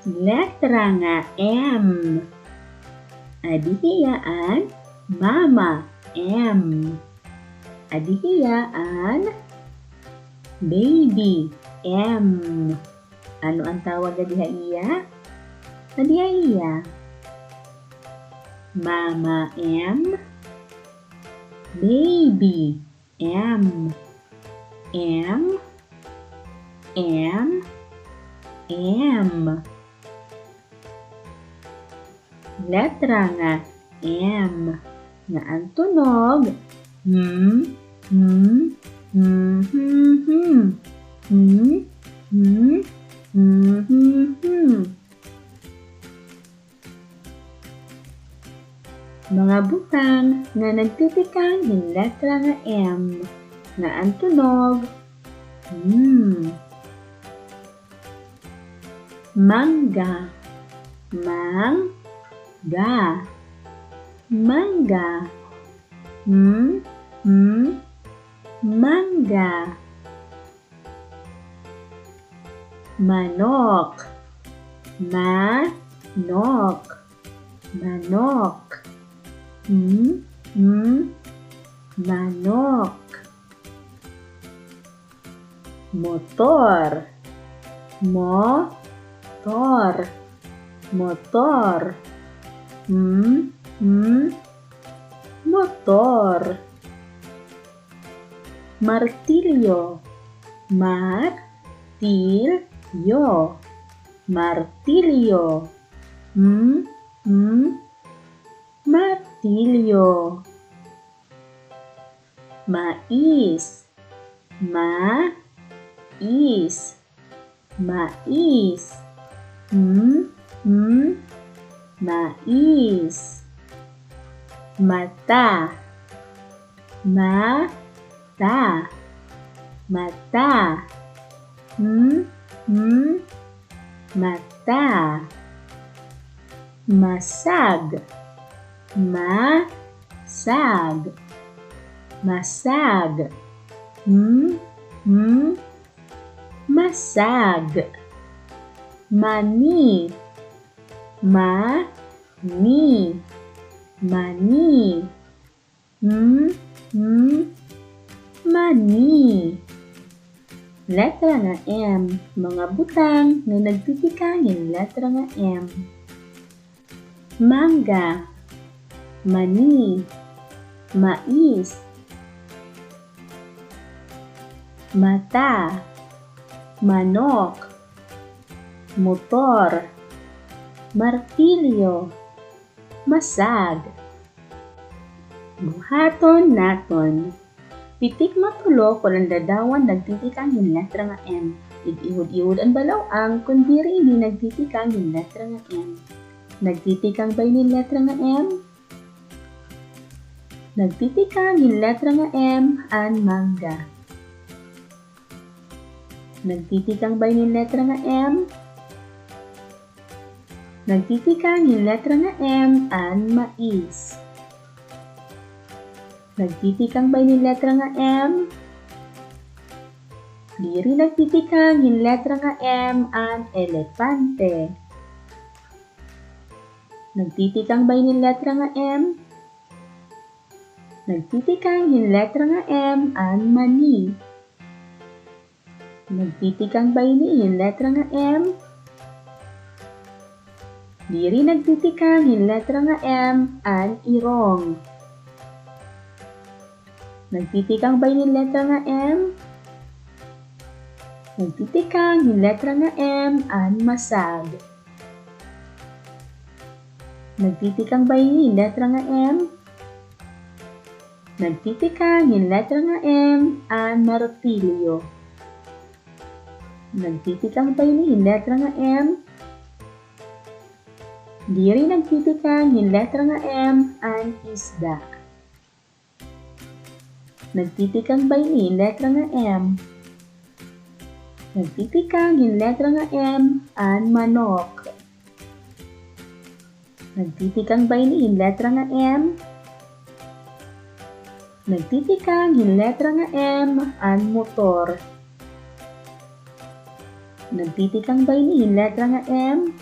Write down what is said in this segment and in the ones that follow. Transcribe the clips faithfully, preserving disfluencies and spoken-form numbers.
Letra nga M. Adi hiya an mama M. Adi hiya an baby M. Ano an tawag adi ha iya? Adi ha iya. Mama M. Baby M. M. M. M. Letra nga M. Nga an tunog. M, m, m, m, m. M, m, m, m. Mga butang nga nagtitikang hin letra nga M, nga an tunog, mm. Mangga. Mangga. Mangga. Mm, mm. Mangga. Manok. Manok. Manok. M, m. Manok. Motor. Motor. Motor. M, m. Motor. Martilyo. Martilyo. Martilyo. M, m. Martilyo. Mais. Mais. Mais. M, m. Mais. Mata. Mata. Mata. M, m. Mata. Masag. Masag. Masag. M, m. Masag. Mani. Mani. Mani. M, m. Mani. Letra nga M. Mga butang nga nagtitikang hin letra nga M. Mangga. Mani. Mais. Mata. Manok. Motor. Martilyo. Masag. Buhaton naton. Pitik matulo kon an ladawan nagtitikang hin letra nga M. Ig-ihod-ihod an balaw-ang kon diri ini nagtitikang hin letra nga M. Nagtitikang ba ini hin letra nga M? Nagtitikang hin letra nga M an mangga. Nagtitikang ba ini hin letra nga M? Nagtitikang hin letra nga M an mais. Nagtitikang ba ini hin letra nga M? Diri nagtitikang hin letra nga M an elepante. Nagtitikang ba ini hin letra nga M? Nagtitikang hin letra nga M an mani. Nagtitikang ba ini hin letra nga M? Diri nagtitikang hin letra nga M an irong. Nagtitikang ba ini hin letra nga M? Nagtitikang hin letra nga M an masag. Nagtitikang ba ini hin letra nga M? Nagtitikang hin letra nga M an martilyo. Nagtitikang ba ini hin letra nga M? Diri nagtitikang hin letra nga M an isda. Nagtitikang ba ini hin letra nga M? Nagtitikang hin letra nga M an manok. Nagtitikang ba ini hin letra nga M? Nagtitikang hin letra nga M an motor. Nagtitikang ba ini hin letra nga M?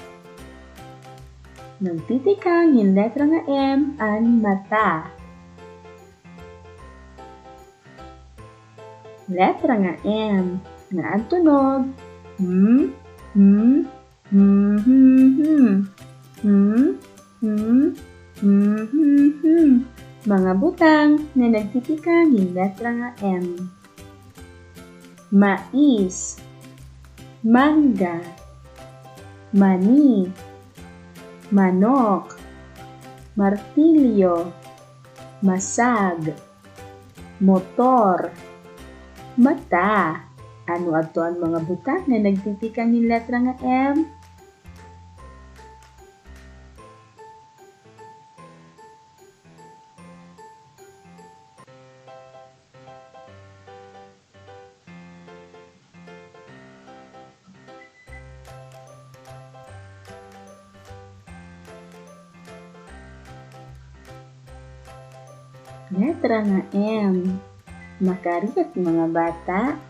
Nagtitikang hin letra nga M an mata. Letra nga M, nga an tunog, m, m, m, m, m, m, m, m, m, m. Mga butang nga nagtitikang hin letra nga M. Mais, mangga, mani, manok, martilyo, masag, motor, mata. Ano adto an mga butang nga nagtitikang hin letra nga M? Letra nga M. Makarit, mga bata.